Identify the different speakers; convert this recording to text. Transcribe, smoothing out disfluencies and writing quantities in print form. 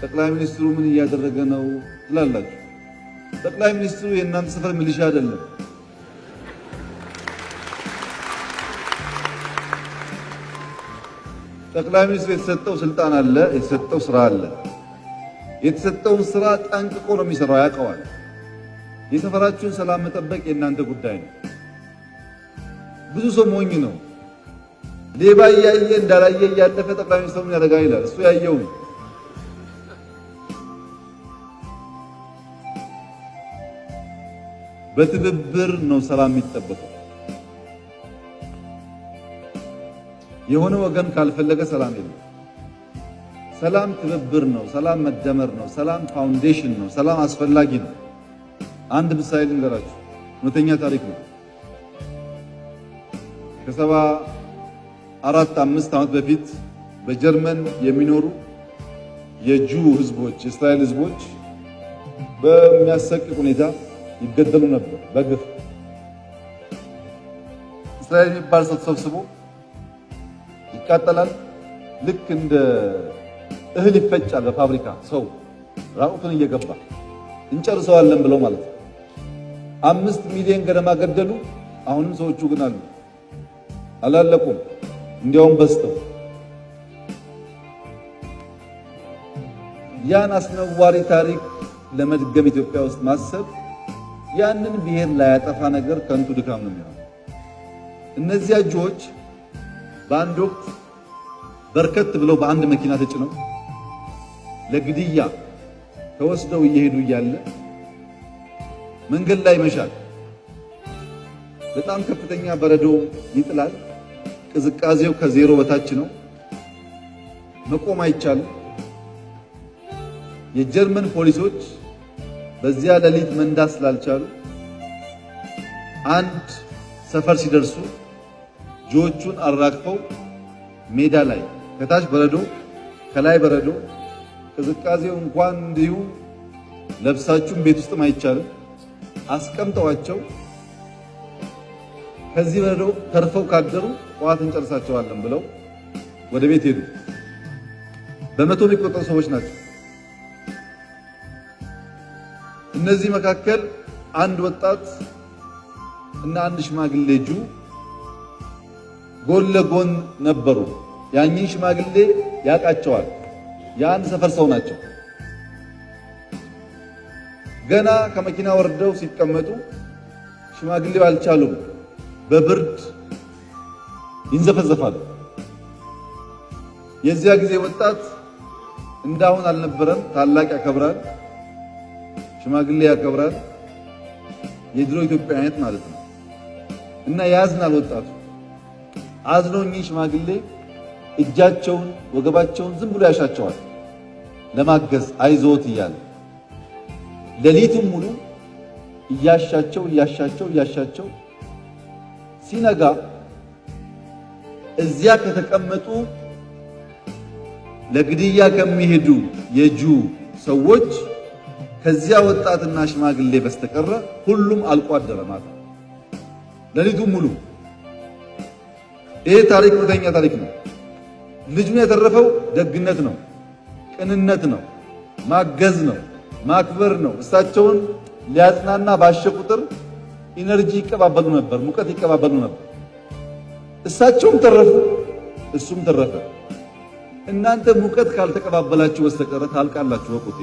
Speaker 1: ጠቅላይ ሚኒስትሩ ምን እያደረገ ነው ትላላችሁ። ጠቅላይ ሚኒስትሩ የእናንተ ሰፈር ሚሊሻ አይደለም። ጠቅላይ ሚኒስትሩ የተሰጠው ስልጣን አለ፣ የተሰጠው ስራ አለ። የተሰጠውን ስራ ጠንቅቆ ነው የሚሰራው፣ ያውቀዋል። የሰፈራችሁን ሰላም መጠበቅ የእናንተ ጉዳይ ነው። ብዙ ሰው ሞኝ ነው። ሌባ እያየ እንዳላየ እያለፈ ጠቅላይ ሚኒስትሩ ምን ያደርጋል ይላል። እሱ ያየውን በትብብር ነው ሰላም የሚጠበቀው። የሆነ ወገን ካልፈለገ ሰላም የለም። ሰላም ትብብር ነው። ሰላም መደመር ነው። ሰላም foundation ነው። ሰላም አስፈላጊ ነው። አንድ ምሳሌ ልንገራችሁ፣ እውነተኛ ታሪክ ነው። ከ74 5 ዓመት በፊት በጀርመን የሚኖሩ የ Jew ህዝቦች፣ የእስራኤል ህዝቦች በሚያሰቅቅ ሁኔታ ይገደሉ ነበር በግፍ። እስራኤል የሚባል ሰው ተሰብስቦ ይቃጠላል። ልክ እንደ እህል ይፈጫል በፋብሪካ፣ ሰው ራቁቱን እየገባ፣ እንጨርሰዋለን ብለው ማለት ነው። 5 ሚሊዮን ገደማ ገደሉ። አሁንም ሰዎቹ ግን አሉ፣ አላለቁም። እንዲያውም በዝተው። ያን አስነዋሪ ታሪክ ለመድገም ኢትዮጵያ ውስጥ ማሰብ ያንን ብሔር ላያጠፋ ነገር ከንቱ ድካም ነው የሚሆነው። እነዚያ Jew ዎች በአንድ ወቅት በርከት ብለው በአንድ መኪና ተጭነው ለግድያ ተወስደው እየሄዱ እያለ መንገድ ላይ ይመሻል። በጣም ከፍተኛ በረዶ ይጥላል። ቅዝቃዜው ከዜሮ በታች ነው። መቆም አይቻልም። የጀርመን ፖሊሶች በዚያ ሌሊት መንዳት ስላልቻሉ አንድ ሰፈር ሲደርሱ Jew ዎቹን አራግፈው ሜዳ ላይ፣ ከታች በረዶ ከላይ በረዶ፣ ቅዝቃዜው እንኳን እንዲሁ ለብሳችሁም ቤት ውስጥም አይቻልም፣ አስቀምጠዋቸው ከዚህ በረዶ ተርፈው ካደሩ ጠዋት እንጨርሳቸዋለን ብለው ወደ ቤት ሄዱ። በመቶ የሚቆጠሩ ሰዎች ናቸው። እነዚህ መካከል አንድ ወጣት እና አንድ ሽማግሌ Jew ጎን ለጎን ነበሩ። ያኝን ሽማግሌ ያውቃቸዋል። የአንድ ሰፈር ሰው ናቸው። ገና ከመኪና ወርደው ሲቀመጡ ሽማግሌው አልቻሉም። በብርድ ይንዘፈዘፋሉ። የዚያ ጊዜ ወጣት እንዳሁን አልነበረም። ታላቅ ያከብራል፣ ሽማግሌ ያከብራል። የድሮ ኢትዮጵያ አይነት ማለት ነው። እና ያዝናል ወጣቱ። አዝኖ እኚህ ሽማግሌ እጃቸውን ወገባቸውን ዝም ብሎ ያሻቸዋል ለማገዝ፣ አይዞት እያለ ሌሊቱን ሙሉ እያሻቸው እያሻቸው እያሻቸው ሲነጋ እዚያ ከተቀመጡ ለግድያ ከሚሄዱ የ Jew ሰዎች ከዚያ ወጣትና ሽማግሌ በስተቀረ ሁሉም አልቆ አደረ ማታ ሌሊቱን ሙሉ። ይሄ ታሪክ እውነተኛ ታሪክ ነው። ልጁን ያተረፈው ደግነት ነው፣ ቅንነት ነው፣ ማገዝ ነው፣ ማክበር ነው። እሳቸውን ሊያጽናና ባሸ ቁጥር energy ይቀባበሉ ነበር፣ ሙቀት ይቀባበሉ ነበር። እሳቸውም ተረፉ፣ እሱም ተረፈ። እናንተ ሙቀት ካልተቀባበላችሁ በስተቀረ ታልቃላችሁ። ወቁት።